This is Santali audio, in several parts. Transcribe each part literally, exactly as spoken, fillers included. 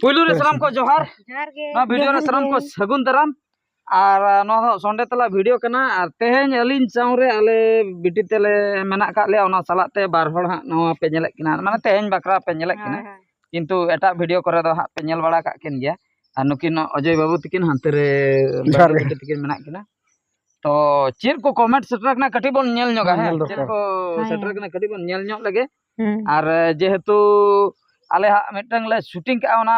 ᱯᱩᱭᱞᱩ ᱨᱮ ᱥᱟᱱᱟᱢ ᱠᱚ ᱡᱚᱦᱟᱨ᱾ ᱡᱚᱦᱟᱨ ᱜᱮ᱾ ᱱᱚᱣᱟ ᱵᱷᱤᱰᱤᱭᱳ ᱨᱮ ᱡᱚᱦᱟᱨ ᱥᱟᱱᱟᱢ ᱠᱚ ᱜᱮ᱾ ᱥᱟᱹᱜᱩᱱ ᱫᱟᱨᱟᱢ᱾ ᱟᱨ ᱱᱚᱣᱟ ᱫᱚ ᱥᱚᱱᱰᱮ ᱛᱟᱞᱟ ᱵᱷᱤᱰᱤᱭᱳ ᱠᱟᱱᱟ᱾ ᱟᱨ ᱛᱮᱦᱮᱧ ᱟᱹᱞᱤᱧ ᱥᱟᱶ ᱨᱮ ᱟᱞᱮ ᱵᱤᱴᱤ ᱛᱮᱞᱮ ᱢᱮᱱᱟᱜ ᱟᱠᱟᱫ ᱞᱮᱭᱟ, ᱚᱱᱟ ᱥᱟᱞᱟᱜ ᱛᱮ ᱵᱟᱨ ᱦᱚᱲ ᱦᱟᱸᱜ ᱱᱚᱣᱟ ᱯᱮ ᱧᱮᱞᱮᱫ ᱠᱤᱱᱟ, ᱢᱟᱱᱮ ᱛᱮᱦᱮᱧ ᱵᱟᱠᱷᱨᱟ ᱯᱮ ᱧᱮᱞᱮᱫ ᱠᱤᱱᱟ᱾ ᱦᱳᱭ, ᱦᱳᱭ᱾ ᱠᱤᱱᱛᱩ ᱮᱴᱟᱜ ᱵᱷᱤᱰᱤᱭᱳ ᱠᱚᱨᱮ ᱫᱚ ᱦᱟᱸᱜ ᱯᱮ ᱧᱮᱞ ᱵᱟᱲᱟ ᱠᱟᱜ ᱠᱤᱱ ᱜᱮᱭᱟ᱾ ᱟᱨ ᱱᱩᱠᱤᱱ ᱚᱡᱚᱭ ᱵᱟᱹᱵᱩ ᱛᱟᱹᱠᱤᱱ ᱦᱟᱱᱛᱮ ᱨᱮ ᱡᱚᱦᱟᱨ ᱜᱮ᱾ ᱵᱤᱴᱤ ᱛᱟᱹᱠᱤᱱ ᱢᱮᱱᱟᱜ ᱠᱤᱱᱟ᱾ ᱛᱚ ᱪᱮᱫ ᱠᱚ ᱠᱚᱢᱮᱱᱴ ᱥᱮᱴᱮᱨ ᱠᱟᱱᱟ ᱠᱟᱹᱴᱤᱡ ᱵᱚᱱ ᱧᱮᱞ ᱧᱚᱜᱟ, ᱦᱮᱸ, ᱦᱮᱸ? ᱧᱮᱞ ᱪᱮᱫ ᱫᱚᱨᱠᱟᱨ᱾ ᱠᱚ ᱦᱮᱸ᱾ ᱥᱮᱴᱮᱨ ᱠᱟᱱᱟ ᱠᱟᱹᱴᱤᱡ ᱵᱚᱱ ᱧᱮᱞ ᱧᱚᱜ ᱞᱮᱜᱮ᱾ ᱦᱩᱸ᱾ ᱟᱨ ᱡᱮᱦᱮᱛᱩ ᱟᱞᱮ ᱦᱟᱸᱜ ᱢᱤᱫᱴᱟᱝ ᱞᱮ ᱥᱩᱴᱤᱝ ᱠᱟᱜᱼᱟ, ᱚᱱᱟ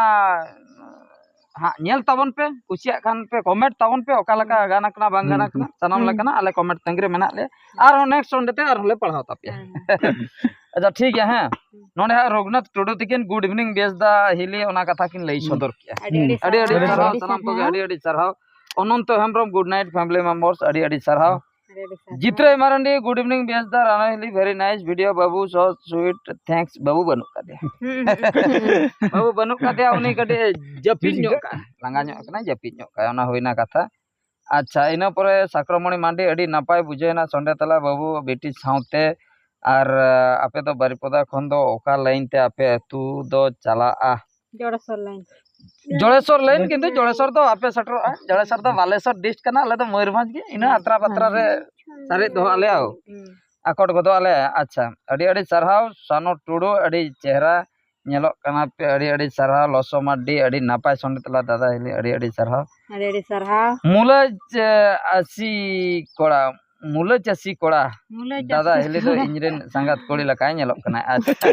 ᱦᱟᱸᱜ ᱧᱮᱞ ᱛᱟᱵᱚᱱ ᱯᱮ, ᱠᱩᱥᱤᱭᱟᱜ ᱠᱷᱟᱱ ᱯᱮ ᱠᱚᱢᱮᱱᱴ ᱛᱟᱵᱚᱱ ᱯᱮ, ᱚᱠᱟ ᱞᱮᱠᱟ ᱦᱩᱸ᱾ ᱜᱟᱱ ᱟᱠᱟᱱᱟ ᱵᱟᱝ ᱦᱩᱸ, ᱜᱟᱱ ᱟᱠᱟᱱᱟ, ᱦᱩᱸ᱾ ᱥᱟᱱᱟᱢ ᱦᱩᱸ᱾ ᱞᱮᱠᱟᱱᱟᱜ ᱟᱞᱮ ᱠᱚᱢᱮᱱᱴ ᱛᱟᱺᱜᱤ ᱨᱮ ᱢᱮᱱᱟᱜ ᱞᱮᱭᱟ᱾ ᱟᱨᱦᱚᱸ ᱱᱮᱠᱥᱴ ᱥᱚᱱᱰᱮ ᱛᱮ ᱟᱨᱦᱚᱸ ᱞᱮ ᱯᱟᱲᱦᱟᱣ ᱛᱟᱯᱮᱭᱟ᱾ ᱦᱩᱸ᱾ ᱟᱪᱪᱷᱟ, ᱴᱷᱤᱠ ᱜᱮᱭᱟ, ᱦᱮᱸ᱾ ᱦᱩᱸ᱾ ᱱᱚᱰᱮ ᱦᱟᱸᱜ ᱨᱚᱜᱷᱩᱱᱟᱛᱷ ᱴᱩᱰᱩ ᱛᱟᱹᱠᱤᱱ, "Good evening ᱵᱮᱥ ᱫᱟ ᱦᱤᱞᱤ", ᱚᱱᱟ ᱠᱟᱛᱷᱟ ᱠᱤᱱ ᱞᱟᱹᱭ ᱦᱩᱸ᱾ ᱥᱚᱫᱚᱨ ᱠᱮᱜᱼᱟ᱾ ᱟᱹᱰᱤ ᱟᱹᱰᱤ ᱟᱹᱰᱤ ᱟᱹᱰᱤ ᱥᱟᱨᱦᱟᱣ᱾ ᱥᱟᱨᱦᱟᱣ ᱟᱹᱰᱤ ᱥᱟᱱᱟᱢ ᱠᱚᱜᱮ, ᱥᱟᱨᱦᱟᱣ᱾ ᱟᱹᱰᱤ ᱟᱹᱰᱤ ᱥᱟᱨᱦᱟᱣ᱾ ᱚᱱᱚᱱᱛᱚ Hembrom, "Good night family members", ᱟᱹᱰᱤ ᱟᱹᱰᱤ ᱥᱟᱨᱦᱟᱣ᱾ ᱟᱹᱰᱤ ᱟᱹᱰᱤ ᱥᱟᱨᱦᱟᱣ᱾ ᱡᱤᱛᱨᱟᱹᱭ ᱢᱟᱨᱟᱱᱰᱤ, "Good evening ᱵᱮᱥ ᱫᱟ ᱨᱟᱱᱟ ᱦᱤᱞᱤ, very nice video ᱵᱟᱹᱵᱩ, so sweet, thanks", ᱵᱟᱹᱵᱩ ᱵᱟᱹᱱᱩᱜ ᱠᱟᱫᱮᱭᱟ᱾ ᱦᱩᱸ, ᱦᱩᱸ, ᱦᱩᱸ᱾ ᱵᱟᱹᱵᱩ ᱵᱟᱹᱱᱩᱜ ᱠᱟᱫᱮᱭᱟ, ᱩᱱᱤ ᱠᱟᱹᱴᱤᱡ ᱡᱟᱹᱯᱤᱫ ᱧᱚᱜ ᱠᱟᱜᱼᱟ, ᱞᱟᱸᱜᱟ ᱧᱚᱜ ᱠᱟᱱᱟᱭ, ᱡᱟᱹᱯᱤᱫ ᱧᱚᱜ ᱠᱟᱜᱼᱟᱭ, ᱚᱱᱟ ᱦᱩᱭᱱᱟ ᱠᱟᱛᱷᱟ᱾ ᱟᱪᱪᱷᱟ, ᱤᱱᱟᱹ ᱯᱚᱨᱮ ᱥᱟᱠᱨᱚᱢᱚᱬᱤ ᱢᱟᱱᱰᱤ, "ᱟᱹᱰᱤ ᱱᱟᱯᱟᱭ ᱵᱩᱡᱷᱟᱹᱣᱱᱟ ᱥᱚᱱᱰᱮ ᱛᱟᱞᱟ ᱵᱟᱹᱵᱩ ᱵᱤᱴᱤ ᱥᱟᱶᱛᱮ, ᱟᱨ ᱟᱯᱮ ᱫᱚ ᱵᱟᱨᱤᱯᱚᱫᱟ ᱠᱷᱚᱱ ᱫᱚ ᱚᱠᱟ ᱞᱟᱭᱤᱱ ᱛᱮ ᱟᱯᱮ ᱟᱹᱛᱩ ᱫᱚ ᱪᱟᱞᱟᱜᱼᱟ?" ᱡᱚᱲᱮᱥᱚᱨ ᱞᱟᱭᱤᱱ᱾ ᱡᱚᱲᱮᱥᱚᱨ ᱞᱟᱭᱤᱱ, ᱠᱤᱱᱛᱩ ᱡᱚᱲᱮᱥᱚᱨ ᱫᱚ ᱟᱯᱮ ᱥᱮᱴᱮᱨᱚᱜᱼᱟ᱾ ᱡᱚᱲᱮᱥᱚᱨ ᱫᱚ ᱵᱟᱞᱮᱥᱚᱨ ᱰᱤᱥᱴ ᱠᱟᱱᱟ, ᱟᱞᱮ ᱫᱚ ᱢᱚᱭᱩᱨᱵᱷᱚᱸᱡᱽ ᱜᱮ, ᱤᱱᱟᱹ ᱦᱩᱸ᱾ ᱟᱛᱨᱟ ᱯᱟᱛᱨᱟ ᱨᱮ ᱥᱟᱨᱮᱡ ᱫᱚᱦᱚ ᱟᱞᱮᱭᱟ᱾ ᱦᱩᱸ᱾ ᱟᱠᱚᱴ ᱜᱚᱫᱚᱜ ᱟᱞᱮ᱾ ᱟᱪᱪᱷᱟ, ᱟᱹᱰᱤ ᱟᱹᱰᱤ ᱥᱟᱨᱦᱟᱣ ᱥᱟᱱᱚ ᱴᱩᱰᱩ, ᱟᱹᱰᱤ ᱪᱮᱦᱨᱟ ᱧᱮᱞᱚᱜ ᱠᱟᱱᱟ ᱯᱮ, ᱟᱹᱰᱤ ᱟᱹᱰᱤ ᱥᱟᱨᱦᱟᱣ᱾ ᱞᱚᱥᱚ ᱢᱟᱨᱰᱤ, ᱟᱹᱰᱤ ᱱᱟᱯᱟᱭ ᱥᱚᱱᱰᱮ ᱛᱟᱞᱟ ᱫᱟᱫᱟ ᱦᱤᱞᱤ, ᱟᱹᱰᱤ ᱟᱹᱰᱤ ᱥᱟᱨᱦᱟᱣ᱾ ᱟᱹᱰᱤ ᱟᱹᱰᱤ ᱥᱟᱨᱦᱟᱣ᱾ ᱢᱩᱞᱟᱹ ᱪᱟᱹᱥᱤ ᱠᱚᱲᱟ, ᱢᱩᱞᱟᱹ ᱪᱟᱹᱥᱤ ᱠᱚᱲᱟ᱾ ᱢᱩᱞᱟᱹ ᱪᱟᱹᱥᱤ ᱫᱟᱫᱟ ᱦᱤᱞᱤ ᱫᱚ ᱠᱚᱲᱟ᱾ ᱤᱧᱨᱮᱱ ᱥᱟᱸᱜᱟᱛ ᱠᱩᱲᱤ ᱞᱮᱠᱟᱭ ᱧᱮᱞᱚᱜ ᱠᱟᱱᱟ᱾ ᱟᱪᱪᱷᱟ᱾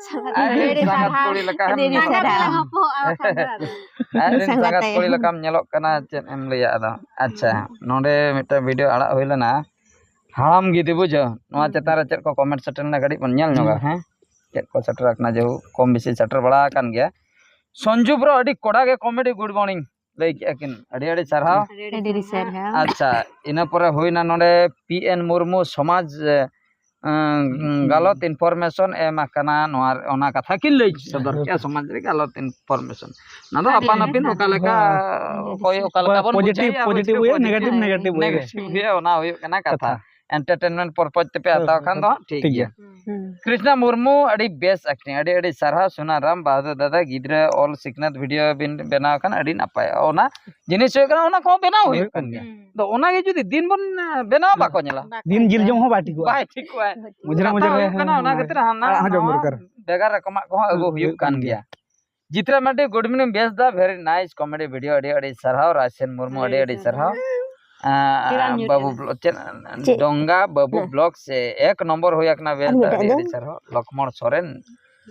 ᱥᱟᱸᱜᱟᱛ ᱟᱡ ᱨᱮᱱ ᱠᱩᱲᱤ ᱥᱟᱸᱜᱟᱛ ᱞᱮᱠᱟ᱾ ᱠᱩᱲᱤ ᱞᱮᱠᱟ ᱦᱮᱢ ᱟᱹᱰᱤ ᱧᱮᱞᱚᱜ ᱥᱟᱨᱦᱟᱣ᱾ ᱠᱟᱱᱟ᱾ ᱟᱡ ᱨᱮᱱ ᱥᱟᱸᱜᱟᱛ ᱥᱟᱸᱜᱟᱛ ᱠᱩᱲᱤ ᱛᱟᱭᱚᱢ᱾ ᱞᱮᱠᱟᱢ ᱧᱮᱞᱚᱜ ᱠᱟᱱᱟ, ᱪᱮᱫ ᱮᱢ ᱞᱟᱹᱭᱟ ᱟᱫᱚ? ᱟᱪᱪᱷᱟ, ᱦᱩᱸ᱾ ᱱᱚᱰᱮ ᱢᱤᱫᱴᱟᱝ ᱵᱷᱤᱰᱤᱭᱳ ᱟᱲᱟᱜ ᱦᱩᱭ ᱞᱮᱱᱟ, ᱦᱟᱲᱟᱢ ᱜᱤᱫᱤ ᱵᱩᱡᱷᱟᱹᱣ᱾ ᱱᱚᱣᱟ ᱦᱩᱸ᱾ ᱪᱮᱛᱟᱱ ᱨᱮ ᱪᱮᱫ ᱠᱚ ᱠᱚᱢᱮᱱᱴ ᱥᱮᱴᱮᱨ ᱞᱮᱱᱟ, ᱠᱟᱹᱴᱤᱡ ᱵᱚᱱ ᱧᱮᱞ ᱧᱚᱜᱟ, ᱦᱩᱸ᱾ ᱦᱮᱸ? ᱪᱮᱫ ᱠᱚ ᱥᱮᱴᱮᱨ ᱟᱠᱟᱱᱟ, ᱡᱮᱦᱳᱠ, ᱠᱚᱢ ᱵᱮᱥᱤ ᱥᱮᱴᱮᱨ ᱵᱟᱲᱟ ᱟᱠᱟᱱ ᱜᱮᱭᱟ᱾ ᱥᱚᱧᱡᱩ ᱵᱨᱳ, ᱟᱹᱰᱤ ᱠᱚᱰᱟ ᱜᱮ ᱠᱚᱢᱮᱰᱤ, ᱜᱩᱰ ᱢᱚᱨᱱᱤᱝ ᱞᱟᱹᱭ ᱠᱮᱜᱼᱟ ᱠᱤᱱ, ᱟᱹᱰᱤ ᱟᱹᱰᱤ ᱥᱟᱨᱦᱟᱣ᱾ ᱟᱹᱰᱤ ᱟᱹᱰᱤ ᱥᱟᱨᱦᱟᱣ᱾ ᱟᱪᱪᱷᱟ, ᱤᱱᱟᱹ ᱯᱚᱨᱮ ᱦᱩᱭᱱᱟ ᱱᱚᱰᱮ ᱯᱤ ᱮᱱ ᱢᱩᱨᱢᱩ, ᱥᱚᱢᱟᱡᱽ, ᱮᱸ, ᱜᱟᱞᱚᱛ ᱤᱱᱯᱷᱚᱨᱢᱮᱥᱚᱱ ᱮᱢ ᱟᱠᱟᱱᱟ, ᱱᱚᱣᱟ, ᱚᱱᱟ ᱠᱟᱛᱷᱟ ᱠᱤᱱ ᱞᱟᱹᱭ ᱥᱚᱫᱚᱨ ᱠᱮᱜᱼᱟ, ᱥᱚᱢᱟᱡᱽ ᱨᱮ ᱜᱟᱞᱚᱛ ᱤᱱᱯᱷᱚᱨᱢᱮᱥᱚᱱ᱾ ᱚᱱᱟ ᱫᱚ ᱟᱹᱰᱤ ᱟᱯᱟᱱ ᱟᱹᱰᱤ ᱟᱹᱯᱤᱱ ᱥᱟᱨᱦᱟᱣ᱾ ᱚᱠᱟ ᱞᱮᱠᱟ, ᱦᱳᱭ᱾ ᱚᱠᱚᱭ ᱚᱠᱟ ᱞᱮᱠᱟ ᱵᱚᱱ ᱯᱚᱡᱤᱴᱤᱵᱷ, ᱵᱩᱡᱷᱟᱹᱣᱮᱜᱼᱟ, ᱯᱚᱡᱤᱴᱤᱵᱷ ᱯᱚᱡᱤᱴᱤᱵᱷ ᱦᱩᱭᱩᱜ, ᱯᱚᱡᱤᱴᱤᱵᱷ, ᱱᱮᱜᱮᱴᱤᱵᱷ, ᱱᱮᱜᱮᱴᱤᱵᱷ ᱦᱩᱭᱩᱜ᱾ ᱱᱮᱜᱮᱴᱤᱵᱷ ᱦᱩᱭᱩᱜᱼᱟ, ᱚᱱᱟ ᱦᱩᱭᱩᱜ ᱠᱟᱱᱟ ᱠᱟᱛᱷᱟ᱾ ᱠᱟᱛᱷᱟ᱾ entertainment purpose ᱛᱮᱯᱮ ᱦᱟᱛᱟᱣ ᱠᱷᱟᱱ ᱫᱚ ᱦᱟᱸᱜ ᱴᱷᱤᱠ ᱴᱷᱤᱠ ᱜᱮᱭᱟ᱾ ᱜᱮᱭᱟ᱾ ᱦᱩᱸ᱾ ᱠᱨᱤᱥᱱᱟ ᱢᱩᱨᱢᱩ, ᱟᱹᱰᱤ ᱵᱮᱥ acting, ᱟᱹᱰᱤ ᱟᱹᱰᱤ ᱥᱟᱨᱦᱟᱣ᱾ ᱥᱩᱱᱟᱨᱟᱢ ᱵᱟᱦᱟᱫᱩᱨ ᱫᱟᱫᱟ, ᱜᱤᱫᱽᱨᱟᱹ ᱚᱞ ᱥᱤᱠᱷᱱᱟᱹᱛ video ᱵᱤᱱ ᱵᱮᱱᱟᱣ ᱠᱷᱟᱱ ᱟᱹᱰᱤ ᱱᱟᱯᱟᱭᱚᱜᱼᱟ᱾ ᱚᱱᱟ ᱡᱤᱱᱤᱥ ᱦᱩᱭᱩᱜ ᱠᱟᱱᱟ, ᱚᱱᱟ ᱠᱚᱦᱚᱸ ᱵᱮᱱᱟᱣ ᱦᱩᱭᱩᱜ ᱦᱩᱭᱩᱜ ᱠᱟᱱ ᱠᱟᱱ ᱜᱮᱭᱟ᱾ ᱜᱮᱭᱟ᱾ ᱟᱫᱚ ᱚᱱᱟ ᱜᱮ ᱡᱩᱫᱤ ᱫᱤᱱ ᱵᱚᱱ, ᱟᱸ, ᱵᱮᱱᱟᱣᱟ, ᱵᱟᱠᱚ ᱧᱮᱞᱟ᱾ ᱵᱟᱠᱚ ᱫᱤᱱ ᱡᱤᱞ ᱧᱮᱞᱟ᱾ ᱡᱚᱢ ᱦᱚᱸ ᱵᱟᱭ ᱴᱷᱤᱠᱚᱜᱼᱟ᱾ ᱵᱟᱭ ᱴᱷᱤᱠᱚᱜᱼᱟ᱾ ᱢᱚᱡᱽᱨᱟ ᱢᱚᱡᱽᱨᱟ ᱠᱟᱛᱷᱟ ᱦᱩᱭᱩᱜ ᱠᱟᱱᱟ, ᱚᱱᱟ ᱠᱷᱟᱹᱛᱤᱨ ᱦᱟᱱᱟ ᱟᱲᱟᱜ ᱦᱚᱸ ᱡᱚᱢ ᱱᱟᱣᱟ ᱫᱚᱨᱠᱟᱨ᱾ ᱵᱷᱮᱜᱟᱨ ᱨᱚᱠᱚᱢᱟᱜ ᱠᱚᱦᱚᱸ ᱟᱹᱜᱩ ᱦᱩᱸ, ᱦᱩᱭᱩᱜ ᱦᱩᱭᱩᱜ ᱠᱟᱱ ᱠᱟᱱ ᱜᱮᱭᱟ᱾ ᱜᱮᱭᱟ᱾ ᱡᱤᱛᱨᱟ ᱢᱟᱱᱰᱤ, good evening ᱵᱮᱥ ᱫᱟ, very nice comedy video, ᱟᱹᱰᱤ ᱟᱹᱰᱤ ᱥᱟᱨᱦᱟᱣ᱾ ᱨᱟᱡᱽᱥᱮᱱ ᱢᱩᱨᱢᱩ, ᱟᱹᱰᱤ ᱟᱹᱰᱤ ᱟᱹᱰᱤ ᱥᱟᱨᱦᱟᱣ᱾ ᱥᱟᱨᱦᱟᱣ᱾ ᱟᱸ, ᱪᱮᱫᱟᱜ ᱧᱩᱨ ᱵᱟᱹᱵᱩ ᱠᱟᱱᱟ? ᱵᱞᱚ-, ᱪᱮᱫ, ᱪᱮᱫ? ᱰᱚᱝᱜᱟ ᱵᱟᱹᱵᱩ ᱦᱮᱸ᱾ Vlog ᱥᱮ ᱮᱠ ᱱᱚᱢᱵᱚᱨ ᱦᱩᱭ ᱟᱠᱟᱱᱟ ᱵᱮᱥ ᱟᱨ ᱫᱟ, ᱢᱤᱫᱴᱟᱝ ᱟᱹᱰᱤ ᱫᱚ? ᱟᱹᱰᱤ ᱥᱟᱨᱦᱟᱣ᱾ ᱞᱚᱠᱢᱚᱬ ᱥᱚᱨᱮᱱ,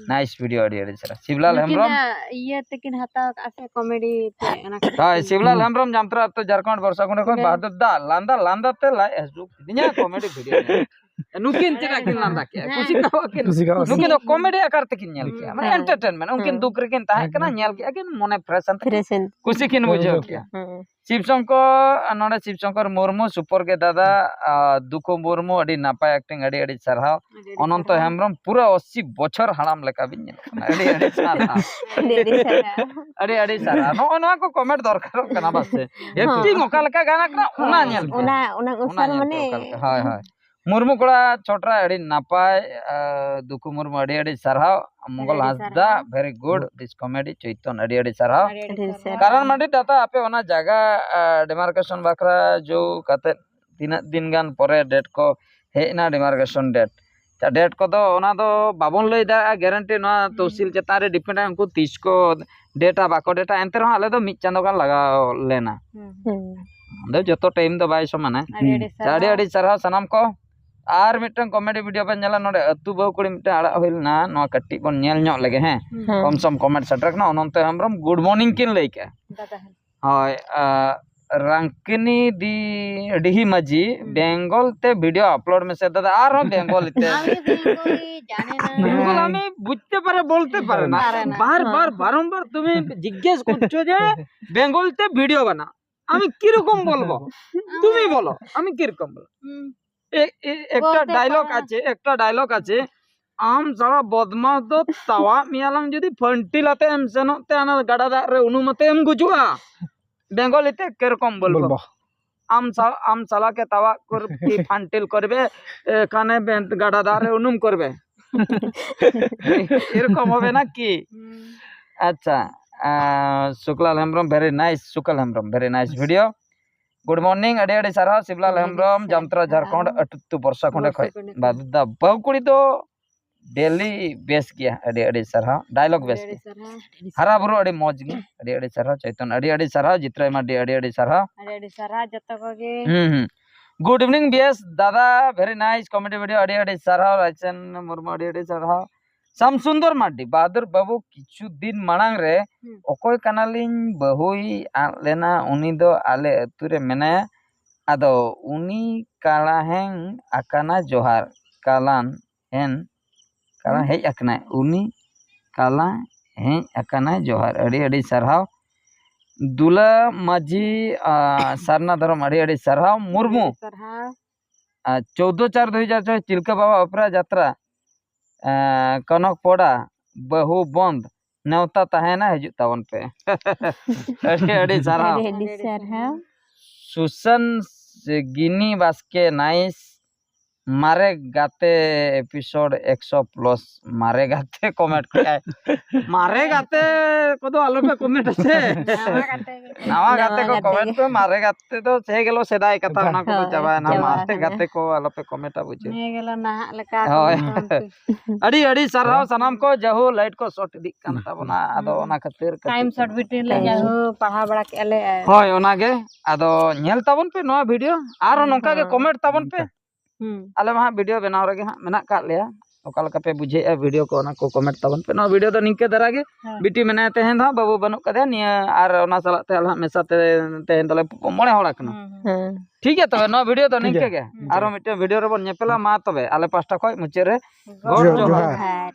nice video, ᱟᱹᱰᱤ ᱟᱹᱰᱤ ᱥᱟᱨᱦᱟᱣ᱾ ᱥᱤᱵᱞᱟᱞ ᱱᱩᱠᱤᱱ ᱦᱮᱢᱵᱨᱚᱢ᱾ ᱫᱚ ᱤᱭᱟᱹ ᱛᱮᱠᱤᱱ ᱦᱟᱛᱟᱣ ᱠᱟᱜᱼᱟ ᱥᱮ comedy ᱛᱮ, ᱚᱱᱟ ᱠᱷᱟᱹᱛᱤᱨ ᱦᱳᱭ, ᱛᱮ᱾ ᱥᱤᱵᱞᱟᱞ ᱦᱩᱸ᱾ ᱦᱮᱢᱵᱨᱚᱢ ᱡᱟᱢᱛᱨᱟ ᱟᱹᱛᱩ, ᱡᱷᱟᱲᱠᱷᱚᱸᱰ, ᱵᱚᱨᱥᱟ ᱠᱩᱸᱰᱟ ᱠᱷᱚᱱ᱾ ᱦᱮᱸ᱾ ᱵᱟᱦᱟᱫᱩᱨ ᱫᱟ, ᱞᱟᱸᱫᱟ ᱞᱟᱸᱫᱟ ᱛᱮ ᱞᱟᱡ ᱦᱟᱹᱥᱩ ᱠᱤᱫᱤᱧᱟ comedy video ᱧᱮᱞ᱾ ᱱᱩᱠᱤᱱ ᱪᱮᱫᱟᱜ ᱠᱤᱱ ᱞᱟᱸᱫᱟ ᱠᱮᱜᱼᱟ? ᱦᱮᱸ᱾ ᱠᱩᱥᱤ ᱠᱟᱣᱟ ᱠᱤᱱ᱾ ᱠᱩᱥᱤ ᱠᱟᱣᱟ ᱱᱩᱠᱤᱱ ᱠᱤᱱ᱾ ᱫᱚ comedy ᱟᱠᱟᱨ ᱛᱮᱠᱤᱱ ᱧᱮᱞ ᱠᱮᱜᱼᱟ, ᱢᱟᱱᱮ ᱦᱮᱸ᱾ Entertainment᱾ ᱩᱱᱠᱤᱱ ᱦᱮᱸ᱾ ᱫᱩᱠ ᱨᱮᱠᱤᱱ ᱛᱟᱦᱮᱸ ᱠᱟᱱᱟ, ᱦᱮᱸ᱾ ᱧᱮᱞ ᱠᱮᱜᱼᱟ ᱠᱤᱱ, ᱢᱚᱱᱮ fresh ᱮᱱ ᱛᱟᱹᱠᱤᱱ᱾ Fresh ᱮᱱ᱾ ᱠᱩᱥᱤ ᱠᱤᱱ ᱦᱮᱸ, ᱵᱩᱡᱷᱟᱹᱣ ᱦᱮᱸ᱾ ᱠᱮᱜᱼᱟ᱾ ᱦᱮᱸ᱾ ᱥᱤᱵ ᱥᱚᱝᱠᱚᱨ, ᱱᱚᱰᱮ ᱥᱤᱵ ᱥᱚᱝᱠᱚᱨ ᱢᱩᱨᱢᱩ, ᱥᱩᱯᱚᱨ ᱜᱮ ᱫᱟᱫᱟ, ᱟᱨ ᱫᱩᱠᱷᱩ ᱢᱩᱨᱢᱩ, ᱟᱹᱰᱤ ᱱᱟᱯᱟᱭ acting, ᱟᱹᱰᱤ ᱟᱹᱰᱤ ᱥᱟᱨᱦᱟᱣ᱾ ᱟᱹᱰᱤ ᱟᱹᱰᱤ ᱚᱱᱚᱱᱛᱚ ᱥᱟᱨᱦᱟᱣ᱾ ᱦᱮᱢᱵᱨᱚᱢ, ᱯᱩᱨᱟᱹ ᱟᱥᱤ ᱵᱚᱪᱷᱚᱨ ᱦᱟᱲᱟᱢ ᱞᱮᱠᱟ ᱵᱤᱱ ᱧᱮᱞᱚᱜ ᱠᱟᱱᱟ, ᱟᱹᱰᱤ ᱟᱹᱰᱤ ᱥᱟᱨᱦᱟᱣ᱾ ᱟᱹᱰᱤ ᱟᱹᱰᱤ ᱥᱟᱨᱦᱟᱣ᱾ ᱟᱹᱰᱤ ᱟᱹᱰᱤ ᱥᱟᱨᱦᱟᱣ᱾ ᱱᱚᱜᱼᱚ ᱱᱚᱣᱟ ᱠᱚ comment ᱫᱚᱨᱠᱟᱨᱚᱜ ᱠᱟᱱᱟ, ᱵᱟᱥᱮ? ᱦᱚᱸ᱾ Acting ᱚᱠᱟ ᱞᱮᱠᱟ ᱜᱟᱱ ᱠᱟᱱᱟ, ᱚᱱᱟ ᱦᱚᱸ, ᱧᱮᱞ ᱯᱮ᱾ ᱚᱱᱟ, ᱚᱱᱟ ᱚᱱᱟ ᱚᱱᱩᱥᱟᱨ ᱧᱮᱞ ᱯᱮ ᱢᱟᱱᱮ ᱚᱠᱟ ᱞᱮᱠᱟ᱾ ᱦᱳᱭ, ᱦᱳᱭ᱾ ᱢᱩᱨᱢᱩ ᱠᱚᱲᱟ ᱪᱷᱚᱴᱨᱟ, ᱟᱹᱰᱤ ᱱᱟᱯᱟᱭ, ᱟᱨ ᱫᱩᱠᱷᱩ ᱢᱩᱨᱢᱩ, ᱟᱹᱰᱤ ᱟᱹᱰᱤ ᱥᱟᱨᱦᱟᱣ᱾ ᱢᱚᱝᱜᱚᱞ ᱟᱹᱰᱤ ᱟᱹᱰᱤ ᱦᱟᱸᱥᱫᱟ, ᱥᱟᱨᱦᱟᱣ᱾ Very good, this comedy, ᱪᱳᱭᱛᱚᱱ, ᱟᱹᱰᱤ ᱟᱹᱰᱤ ᱥᱟᱨᱦᱟᱣ᱾ ᱟᱹᱰᱤ ᱟᱹᱰᱤ ᱟᱹᱰᱤ ᱥᱟᱨᱦᱟᱣ᱾ ᱥᱟᱨᱦᱟᱣ᱾ ᱠᱟᱨᱚᱱ ᱢᱟᱱᱰᱤ ᱫᱟᱫᱟ, ᱟᱯᱮ ᱚᱱᱟ ᱡᱟᱭᱜᱟ, ᱟᱨ, demarcation ᱵᱟᱠᱷᱨᱟ ᱡᱳ ᱠᱟᱛᱮ ᱛᱤᱱᱟᱹᱜ ᱫᱤᱱ ᱜᱟᱱ ᱯᱚᱨᱮ date ᱠᱚ ᱦᱮᱡ ᱮᱱᱟ, demarcation date? ᱟᱪᱪᱷᱟ, date ᱠᱚᱫᱚ ᱚᱱᱟ ᱫᱚ ᱵᱟᱵᱚᱱ ᱞᱟᱹᱭ ᱫᱟᱲᱮᱭᱟᱜᱼᱟ, guarantee ᱱᱚᱣᱟ ᱦᱩᱸ᱾ ᱛᱚᱦᱥᱤᱞ ᱪᱮᱛᱟᱱ ᱨᱮ depend ᱟᱭ, ᱩᱱᱠᱩ ᱛᱤᱥ ᱠᱚ date ᱟ ᱵᱟᱠᱚ date ᱟ, ᱮᱱᱛᱮ ᱨᱮᱦᱚᱸ ᱟᱞᱮ ᱫᱚ ᱢᱤᱫ ᱪᱟᱸᱫᱳ ᱜᱟᱱ ᱞᱟᱜᱟᱣ ᱞᱮᱱᱟ᱾ ᱦᱩᱸ᱾ ᱦᱩᱸ᱾ ᱟᱫᱚ ᱡᱚᱛᱚ time ᱫᱚ ᱵᱟᱭ ᱥᱚᱢᱟᱱᱟ᱾ ᱟᱹᱰᱤ ᱟᱹᱰᱤ ᱟᱪᱪᱷᱟ, ᱟᱹᱰᱤ ᱥᱟᱨᱦᱟᱣ᱾ ᱟᱹᱰᱤ ᱥᱟᱨᱦᱟᱣ ᱥᱟᱱᱟᱢ ᱠᱚ᱾ ᱟᱨ ᱢᱤᱫᱴᱟᱝ comedy video ᱵᱮᱱ ᱧᱮᱞᱟ, ᱱᱚᱰᱮ ᱟᱹᱛᱩ ᱵᱟᱹᱦᱩ ᱠᱩᱲᱤ ᱢᱤᱫᱴᱟᱝ ᱟᱲᱟᱜ ᱦᱩᱭ ᱞᱮᱱᱟ, ᱱᱚᱣᱟ ᱠᱟᱹᱴᱤᱡ ᱵᱚᱱ ᱧᱮᱞ ᱧᱚᱜ ᱞᱮᱜᱮ, ᱦᱮᱸ᱾ ᱦᱮᱸ᱾ ᱠᱚᱢ ᱥᱚᱢ comment ᱥᱮᱴᱮᱨ ᱠᱟᱱᱟ, ᱚᱱᱚᱱᱛᱚ ᱦᱮᱢᱵᱨᱚᱢ, good morning ᱠᱤᱱ ᱞᱟᱹᱭ ᱠᱮᱜᱼᱟ᱾ ᱫᱟᱫᱟ ᱦᱮᱸ᱾ ᱦᱳᱭ, ᱟ, ᱨᱟᱝᱠᱤᱱᱤ ᱫᱤ, ᱰᱤᱦᱤ ᱢᱟᱹᱡᱷᱤ, ᱦᱩᱸ᱾ ᱵᱮᱝᱜᱚᱞ ᱛᱮ video upload ᱢᱮᱥᱮ ᱫᱟᱫᱟ, ᱟᱨᱦᱚᱸ ᱵᱮᱝᱜᱚᱞᱤ ᱛᱮ᱾ আমি বেঙ্গলি জানে না। বেঙ্গল আমি বুঝতে পারে, বলতে পারে না। পারে না। বারবার, হ্যাঁ। বারংবার তুমি জিজ্ঞেস করছো যে বেঙ্গল তে ভিডিও বানা। আমি কিরকম বলবো? তুমি বলো, আমি কিরকম বলবো? হুম। এ-, এ-, একটা বলতে dialogue পারে না। আছে, একটা dialogue আছে, "ᱟᱢ ᱥᱟᱞᱟ ᱵᱚᱫᱢᱟᱥ ᱫᱚ ᱛᱟᱣᱟᱜ ᱢᱮᱭᱟᱞᱟᱝ ᱡᱩᱫᱤ ᱯᱷᱟᱹᱱᱴᱤᱞ ᱟᱛᱮ ᱮᱢ ᱥᱮᱱᱚᱜ ᱛᱮ ᱚᱱᱟ ᱜᱟᱰᱟ ᱫᱟᱜ ᱨᱮ ᱩᱱᱩᱢ ᱟᱛᱮ ᱮᱢ ᱜᱩᱡᱩᱜᱼᱟ᱾" ᱵᱮᱝᱜᱚᱞᱤ ᱛᱮ ᱠᱮᱨᱚᱠᱚᱢ ᱵᱚᱞᱵᱚ? ᱵᱚᱞᱵᱚ᱾ ᱟᱢ ᱥᱟ-, ᱟᱢ ᱥᱟᱞᱟ ᱠᱮ ᱛᱟᱣᱟᱜ ᱠᱚᱨ-, ᱯᱤ ᱯᱷᱟᱱᱴᱤᱞ ᱠᱚᱨᱵᱮ, ᱮ, ᱠᱟᱱᱮ ᱵᱮᱱ ᱜᱟᱰᱟ ᱫᱟᱜ ᱨᱮ ᱩᱱᱩᱢ ᱠᱚᱨᱵᱮ᱾ ᱮᱨᱚᱠᱚᱢ ᱦᱚᱵᱮ ᱱᱟ ᱠᱤ? ᱟᱪᱪᱷᱟ, ᱟᱸ, ᱥᱩᱠᱞᱟᱞ ᱦᱮᱢᱵᱨᱚᱢ, very nice, ᱥᱩᱠᱞᱟᱞ Hembrom, very nice video. Good morning, ᱟᱹᱰᱤ ᱟᱹᱰᱤ ᱥᱟᱨᱦᱟᱣ, ᱥᱤᱵᱞᱟᱞ ᱦᱮᱢᱵᱨᱚᱢ, ᱡᱟᱢᱛᱨᱟ, ᱡᱷᱟᱲᱠᱷᱚᱸᱰ, ᱟᱹᱛᱩ ᱵᱚᱨᱥᱟ ᱠᱷᱚᱸᱰᱮ ᱠᱷᱚᱡ᱾ ᱵᱟᱫᱟ ᱵᱟᱹᱦᱩ ᱠᱩᱲᱤ ᱫᱚ ᱰᱮᱞᱤ ᱵᱮᱥ ᱜᱮᱭᱟ, ᱟᱹᱰᱤ ᱟᱹᱰᱤ ᱥᱟᱨᱦᱟᱣ, ᱰᱟᱭᱞᱚᱜ ᱵᱮᱥ ᱜᱮᱭᱟ᱾ ᱦᱟᱨᱟ ᱵᱩᱨᱩ ᱟᱹᱰᱤ ᱢᱚᱡᱽ ᱜᱮ, ᱟᱹᱰᱤ ᱟᱹᱰᱤ ᱥᱟᱨᱦᱟᱣ ᱪᱚᱭᱛᱚᱱ, ᱟᱹᱰᱤ ᱟᱹᱰᱤ ᱥᱟᱨᱦᱟᱣ ᱡᱤᱛᱨᱟᱹᱭ ᱢᱟᱨᱰᱤ, ᱟᱹᱰᱤ ᱟᱹᱰᱤ ᱥᱟᱨᱦᱟᱣ᱾ ᱟᱹᱰᱤ ᱟᱹᱰᱤ ᱥᱟᱨᱦᱟᱣ ᱡᱚᱛᱚ ᱠᱚᱜᱮ᱾ ᱦᱩᱸ, ᱦᱩᱸ᱾ Good evening, B S ᱫᱟᱫᱟ, very nice comedy video, ᱟᱹᱰᱤ ᱟᱹᱰᱤ ᱥᱟᱨᱦᱟᱣ᱾ ᱨᱟᱭᱪᱟᱸᱫᱽ ᱢᱩᱨᱢᱩ, ᱟᱹᱰᱤ ᱟᱹᱰᱤ ᱥᱟᱨᱦᱟᱣ᱾ ᱥᱟᱢ ᱥᱩᱱᱫᱚᱨ ᱢᱟᱨᱰᱤ, ᱵᱟᱦᱟᱫᱩᱨ ᱵᱟᱹᱵᱩ, ᱠᱤᱪᱷᱩ ᱫᱤᱱ ᱢᱟᱲᱟᱝ ᱨᱮ ᱦᱩᱸ᱾ ᱚᱠᱚᱭ ᱠᱟᱱᱟᱞᱤᱧ ᱵᱟᱹᱦᱩᱭ ᱟᱫ ᱞᱮᱱᱟ, ᱩᱱᱤ ᱫᱚ ᱟᱞᱮ ᱟᱹᱛᱩ ᱨᱮ ᱢᱮᱱᱟᱭᱟ᱾ ᱟᱫᱚ ᱩᱱᱤ ᱠᱟᱞᱟ ᱦᱮᱡ ᱟᱠᱟᱱᱟ, ᱡᱚᱦᱟᱨ ᱠᱟᱞᱟᱱ ᱦᱮᱱ, ᱠᱟᱞᱟ ᱦᱩᱸ᱾ ᱦᱮᱡ ᱟᱠᱟᱱᱟᱭ, ᱩᱱᱤ ᱠᱟᱞᱟ ᱦᱮᱡ ᱟᱠᱟᱱᱟᱭ, ᱡᱚᱦᱟᱨ, ᱟᱹᱰᱤ ᱟᱹᱰᱤ ᱥᱟᱨᱦᱟᱣ᱾ ᱫᱩᱞᱟ ᱢᱟᱹᱡᱷᱤ, ᱟ, ᱥᱟᱨᱱᱟ ᱫᱷᱚᱨᱚᱢ, ᱟᱹᱰᱤ ᱟᱹᱰᱤ ᱥᱟᱨᱦᱟᱣ᱾ ᱢᱩᱨᱢᱩ, ᱟᱹᱰᱤ ᱥᱟᱨᱦᱟᱣ᱾ ᱟ, ᱪᱳᱫᱽᱫᱳ ᱪᱟᱨ ᱫᱩ ᱦᱟᱡᱟᱨ ᱪᱚᱵᱵᱤᱥ, ᱪᱤᱞᱠᱟᱹ ᱵᱟᱵᱟ ᱚᱯᱮᱨᱟ ᱡᱟᱛᱨᱟ, ᱮᱸ, ᱠᱚᱱᱚᱠ ᱯᱚᱲᱟ, ᱵᱟᱹᱦᱩ ᱵᱚᱱᱫ, ᱱᱮᱣᱛᱟ ᱛᱟᱦᱮᱱᱟ, ᱦᱤᱡᱩᱜ ᱛᱟᱵᱚᱱ ᱯᱮ᱾ ᱟᱹᱰᱤ ᱟᱹᱰᱤ ᱥᱟᱨᱦᱟᱣ᱾ ᱟᱹᱰᱤ ᱟᱹᱰᱤ ᱥᱟᱨᱦᱟᱣ᱾ ᱥᱩᱥᱟᱱ ᱜᱤᱱᱤ ᱵᱟᱥᱠᱮ, nice᱾ ᱢᱟᱨᱮ ᱜᱟᱛᱮ episode ᱮᱠᱥᱚ plus, ᱢᱟᱨᱮ ᱜᱟᱛᱮ comment ᱠᱮᱜᱼᱟᱭ᱾ ᱢᱟᱨᱮ ᱜᱟᱛᱮ ᱠᱚᱫᱚ ᱟᱞᱚᱯᱮ comment ᱟ ᱥᱮ᱾ ᱱᱟᱣᱟ ᱜᱟᱛᱮ ᱜᱮ᱾ ᱱᱟᱣᱟ ᱜᱟᱛᱮ ᱱᱟᱣᱟ ᱠᱚ ᱜᱟᱛᱮ comment ᱜᱮ᱾ ᱯᱮ, ᱢᱟᱨᱮ ᱜᱟᱛᱮ ᱫᱚ ᱥᱮ ᱜᱮᱞᱚ ᱥᱮᱫᱟᱭ ᱠᱟᱛᱷᱟ, ᱚᱱᱟ ᱠᱚᱫᱚ ᱦᱳᱭ, ᱪᱟᱵᱟᱭᱮᱱᱟ᱾ ᱪᱟᱵᱟ ᱢᱟᱨᱮ ᱟᱠᱟᱱᱟ᱾ ᱜᱟᱛᱮ ᱠᱚ ᱟᱞᱚᱯᱮ comment ᱟ, ᱵᱩᱡᱷᱟᱹᱣ᱾ ᱱᱤᱭᱟᱹ ᱜᱮᱞᱚ ᱱᱟᱦᱟᱜ ᱞᱮᱠᱟ ᱦᱳᱭ᱾ ᱠᱚ ᱟᱹᱰᱤ ᱟᱹᱰᱤ ᱥᱟᱨᱦᱟᱣ ᱥᱟᱱᱟᱢ ᱠᱚ, ᱡᱟᱦᱳ light ᱠᱚ short ᱤᱫᱤᱜ ᱠᱟᱱ ᱛᱟᱵᱚᱱᱟ, ᱟᱫᱚ ᱦᱩᱸ᱾ ᱚᱱᱟ ᱠᱷᱟᱹᱛᱤᱨ ᱠᱟᱹᱴᱤᱡ time short ᱵᱤᱴᱤ ᱞᱮ ᱦᱳᱭ᱾ ᱡᱟᱦᱳ ᱯᱟᱲᱦᱟᱣ ᱵᱟᱲᱟ ᱠᱮᱜᱼᱟ ᱞᱮ᱾ ᱦᱳᱭ, ᱚᱱᱟᱜᱮ᱾ ᱟᱫᱚ ᱧᱮᱞ ᱛᱟᱵᱚᱱ ᱯᱮ ᱱᱚᱣᱟ video, ᱟᱨᱦᱚᱸ ᱦᱩᱸ᱾ ᱱᱚᱝᱠᱟ ᱜᱮ ᱦᱩᱸ᱾ comment ᱛᱟᱵᱚᱱ ᱯᱮ᱾ ᱦᱩᱸ᱾ ᱟᱞᱮ ᱢᱟ ᱦᱟᱸᱜ video ᱵᱮᱱᱟᱣ ᱨᱮᱜᱮ ᱦᱟᱸᱜ ᱢᱮᱱᱟᱜ ᱠᱟᱜ ᱞᱮᱭᱟ᱾ ᱚᱠᱟ ᱞᱮᱠᱟ ᱯᱮ ᱵᱩᱡᱷᱟᱹᱣᱮᱫᱼᱟ video ᱠᱚ, ᱚᱱᱟ ᱠᱚ comment ᱛᱟᱵᱚᱱ ᱯᱮ᱾ ᱱᱚᱣᱟ video ᱫᱚ ᱱᱤᱝᱠᱟᱹ ᱫᱷᱟᱨᱟ ᱜᱮ᱾ ᱦᱮᱸ᱾ ᱵᱤᱴᱤ ᱢᱮᱱᱟᱭᱟ, ᱛᱮᱦᱮᱧ ᱫᱚ ᱦᱟᱸᱜ ᱵᱟᱹᱵᱩ ᱵᱟᱹᱱᱩᱜ ᱠᱟᱫᱮᱭᱟ, ᱱᱤᱭᱟᱹ ᱟᱨ ᱚᱱᱟ ᱥᱟᱞᱟᱜ ᱛᱮ ᱟᱞᱮ ᱦᱟᱸᱜ ᱢᱮᱥᱟ ᱛᱮ ᱛᱮᱦᱮᱧ ᱫᱚᱞᱮ ᱢᱚᱬᱮ ᱦᱚᱲ ᱟᱠᱟᱱᱟ᱾ ᱦᱩᱸ, ᱦᱩᱸ᱾ ᱦᱮᱸ᱾ ᱴᱷᱤᱠ ᱜᱮᱭᱟ, ᱛᱚᱵᱮ ᱱᱚᱣᱟ video ᱫᱚ ᱴᱷᱤᱠ ᱱᱤᱝᱠᱟᱹ ᱜᱮᱭᱟ᱾ ᱜᱮ᱾ ᱦᱩᱸ᱾ ᱟᱨᱚ ᱢᱤᱫᱴᱮᱱ video ᱨᱮᱵᱚᱱ ᱧᱮᱯᱮᱞᱟ᱾ ᱢᱟ ᱛᱚᱵᱮ ᱟᱞᱮ ᱯᱟᱦᱴᱟ ᱠᱷᱚᱱ ᱢᱩᱪᱟᱹᱫ ᱨᱮ ᱜᱚᱰ ᱡᱚᱦᱟᱨ᱾ ᱡᱚᱦᱟᱨ᱾